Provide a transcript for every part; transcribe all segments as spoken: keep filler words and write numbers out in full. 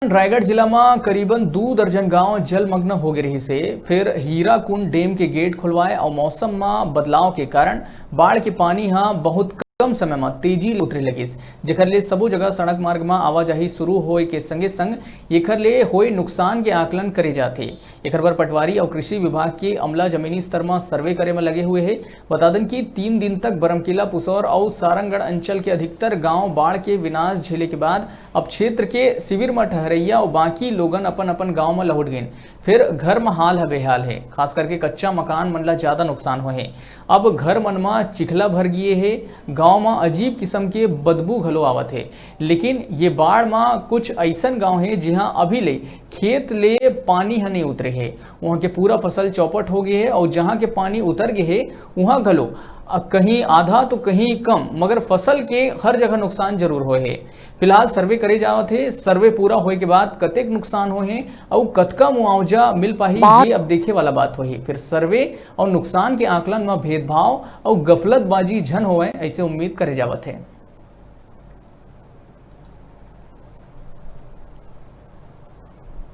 रायगढ़ जिला म करीबन दू दर्जन गांव जलमग्न हो गे रिहिस हे। फिर हीराकुंड डैम के गेट खुलवाए अउ मौसम म बदलाव के कारण बाढ़ के पानी ह बहुत कम समय म तेजी ले उतरे लगिस, जेकर ले सबो जगह सड़क मार्ग म आवाजाही शुरू होए के संगे संग एकर ले होए नुकसान के आकलन करे जाथे। एकर बर पटवारी अउ कृषि विभाग के अमला जमीनी स्तर म सर्वे करे म लगे हुए हे। बता देन कि तीन दिन तक बरमकेला, पुसौर अउ सारंगढ़ अंचल के अधिकतर गांव बाढ़ के विनाश झेले के बाद अब क्षेत्र के शिविर म ठहरइया अउ बाकी लोगन अपन-अपन गांव म लहुट गेन। फिर घर म हाल ह बेहाल हे, खास करके कच्चा मकान मन ल ज्यादा नुकसान होए हे। अब घर मन म चिखला भर गिए हे, गांव म अजीब किसम के बदबू घलो आवत हे। लेकिन ये बाढ़ म कुछ अइसन गांव हे, जिहां अभी ले खेत ले पानी ह नइ उतरे हे। उहां के पूरा फसल चौपट हो गे हे अउ जहां के पानी उतर गे हे, उहां घलो, अ, कहीं आधा तो कहीं कम, मगर फसल के हर जगह नुकसान जरूर होए हे। फिलहाल सर्वे करे जावत हे। सर्वे पूरा होए के बाद कतेक नुकसान होए हे अउ कतका मुआवजा मिल पाही, बात ये अब देखे वाला बात होही। फिर सर्वे अउ नुकसान के आकलन म भेदभाव अउ गफलतबाजी झन होवय, अइसे उम्मीद करे जावत हे।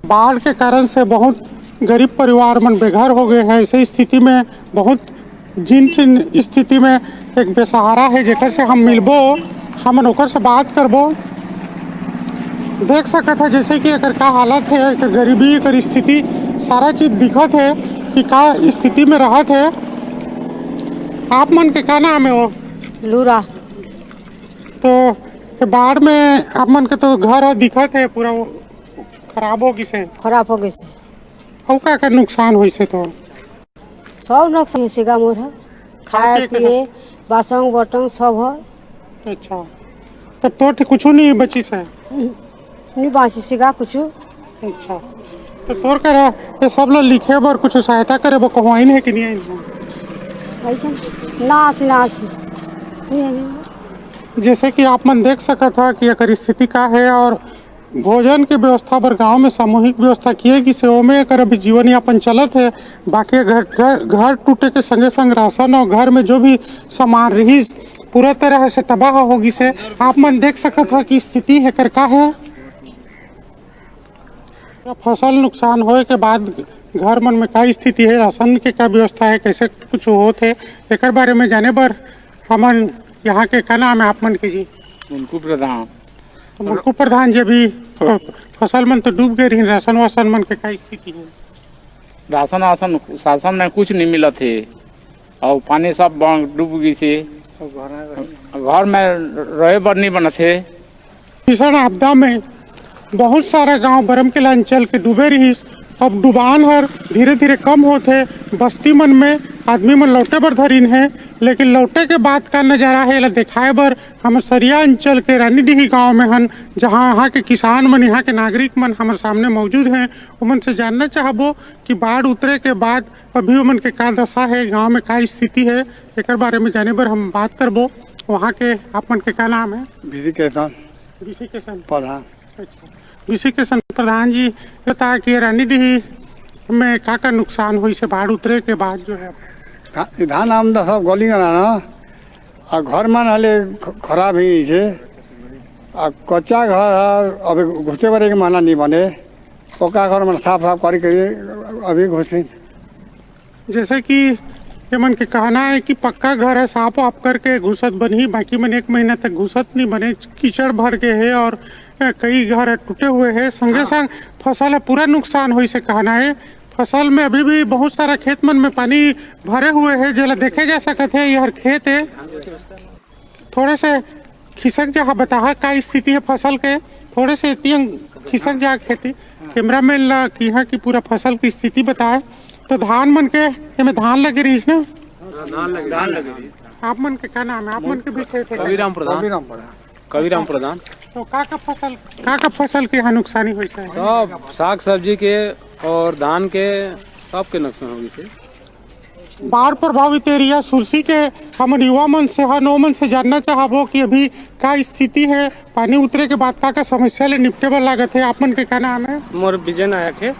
बाढ़ के कारण से बहुत गरीब परिवार मन बेघर हो गए हैं। ऐसे स्थिति में बहुत जिन जिन स्थिति में एक बेसहारा है, जेकर से हम मिलबो, हमन ओकर से बात करबो। देख सकत है जैसे कि एकर का हालत है, एकर गरीबी, एकर स्थिति, सारा चीज दिखत है कि का स्थिति में रहत है। आप मन के का नाम है वो? लूरा। तो ये बाढ़ में आप मन के तो घर ह दिखत है पूरा वो खराब हो गिस हे। खराब हो गिस हे। अउ का का नुकसान होइस हे तो? सब नुकसान होइस हे गा मोर ह। खाए खाए पिए पिए, बासन बर्तन सब ह। अच्छा, तो तोर ठे कुछु नहीं बचिस हे? नहीं बाचिस हे गा कुछु। अच्छा, तो तोर करा ये सब ला लिखे बर कुछु सहायता करे बर कहूँ आइन हे कि नहीं आइन हे? अइसन ना आसी, ना आसी। नहीं, नहीं। जैसे कि आप मन देख सकत ह कि एकर स्थिति का है और भोजन के व्यवस्था बर गांव में सामूहिक व्यवस्था किए गिस हे, ओमे एकर अभी जीवन यापन चलत हे। बाकी घर, घर, घर टूटे के संगे संग राशन और घर में जो भी सामान रहिस, पूरा तरह से तबाह हो गिस हे। आप मन देख सकत ह कि स्थिति एकर का है। पूरा फसल नुकसान होए के बाद घर मन में का स्थिति है, राशन के का व्यवस्था है, कैसे कुछ होत है, एकर बारे में जाने बर हमन यहाँ के, का नाम है आप मन के जी? मुनकू प्रधान। तो मुनकू प्रधान जी, अभी फ-, फसल मन तो डूब गए रही, राशन वासन मन के का स्थिति है? राशन वासन शासन में कुछ नहीं मिलत हे, और पानी सब ब-, डूब गई से, घर में रहे बर नहीं बनत हे। भीषण आपदा में बहुत सारा गांव बरमकेला अंचल के डूबे रहिस। अब डुबान हर धीरे-धीरे कम होत हे। बस्ती मन में आदमी मन लौटे बर धरिन हे, लेकिन लौटे के बाद का नजारा हे, एला देखाए बर हमर सरिया अंचल के रानीडीही गांव में हन, जहां यहाँ के किसान मन, यहाँ के नागरिक मन हमर सामने मौजूद हैं। ओमन से जानना चाहबो कि बाढ़ उतरे के बाद अभी ओमन के का दशा हे, गांव में का स्थिति हे, एकर बारे में जाने बर हम बात करबो। वहाँ के आप मन के का नाम है? बीसी किशन। बीसी किशन। प्रधान। अच्छा, बीसी किशन प्रधान जी, बता कि रानीडीही में का का नुकसान होइस हे बाढ़ उतरे के बाद जो है? धा-, धान आम तो सब गली गला ना, आ घर मन हले ख-, खराब ही से, आ कच्चा घर है, अभी घुसे बरे के माना नहीं बने, पक्का घर मन साफ साफ करी करी अभी घुसिन। जैसे कि ये मन के कहना है कि पक्का घर है, साफ वाफ करके घुसत बनही, बाकी मन एक महीना तक घुसत नहीं बने, कीचड़ भर के है और, अ, कई घर टूटे हुए हैं। संगे संग फसल है पूरा नुकसान होइस हे कहना है। फसल में अभी भी बहुत सारा खेत मन में पानी भरे हुए है, जेला देखे जा सकत है, ये हर खेत है। थोड़े से खिसक जा, बताहा का स्थिति है फसल के, थोड़े से एती अंग खिसक जा खेती। कैमरामैन ला किहा कि पूरा फसल की स्थिति बताए। तो धान मन के, एमे धान लगे रहिस ना? धान लगे, धान लगे। आप मन के का नाम है? आप मन के भी खेत है? कविराम प्रधान। कविराम प्रधान। कविराम प्रधान। तो का का फसल, का का फसल के यहाँ नुकसानी होइस हे? सब साग सब्जी के और धान के, सब के नुकसान हो गइस हे। बाढ़ प्रभावित एरिया सुरसी के हमन युवा मन से हन, ओमन से जानना चाहबो कि अभी का स्थिति है, पानी उतरे के बाद का का समस्या ले निपटे बर लागत है। आप मन के का नाम है? मोर विजय नायक है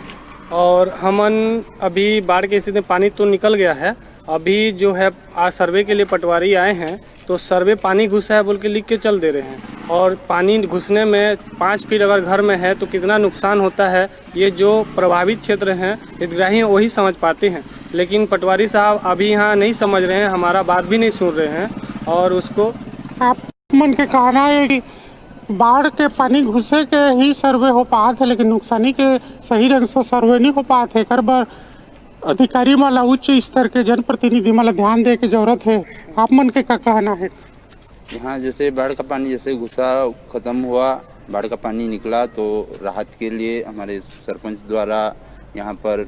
और हमन अभी बाढ़ के स्थिति में, पानी तो निकल गया है, अभी जो है आज सर्वे के लिए पटवारी आए हैं, तो सर्वे पानी घुसा है बोल के लिख के चल दे रहे हैं। और पानी घुसने में पाँच फीट अगर घर में है तो कितना नुकसान होता है, ये जो प्रभावित क्षेत्र हैं हितग्राही हैं, वही समझ पाते हैं। लेकिन पटवारी साहब अभी यहाँ नहीं समझ रहे हैं, हमारा बात भी नहीं सुन रहे हैं। और उसको आप मन के कहना है कि बाढ़ के पानी घुसे के ही सर्वे हो पात है, लेकिन नुकसानी के सही ढंग से सर्वे नहीं हो पात है। एकर बर अधिकारी मन ला, उच्च स्तर के जनप्रतिनिधि मन ला ध्यान दे के जरूरत है। आप मन के का कहना है? यहाँ जैसे बाढ़ का पानी जैसे घुसा, ख़त्म हुआ, बाढ़ का पानी निकला, तो राहत के लिए हमारे सरपंच द्वारा यहाँ पर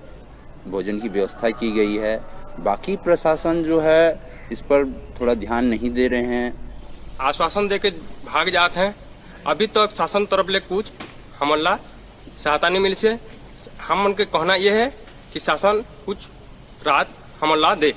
भोजन की व्यवस्था की गई है। बाकी प्रशासन जो है, इस पर थोड़ा ध्यान नहीं दे रहे हैं। आश्वासन दे के भाग जात हैं। अभी तक शासन तरफ ले कुछ हमन ला सहायता नहीं मिली से। हमन के कहना ये है कि शासन कुछ राहत हमन ला दे।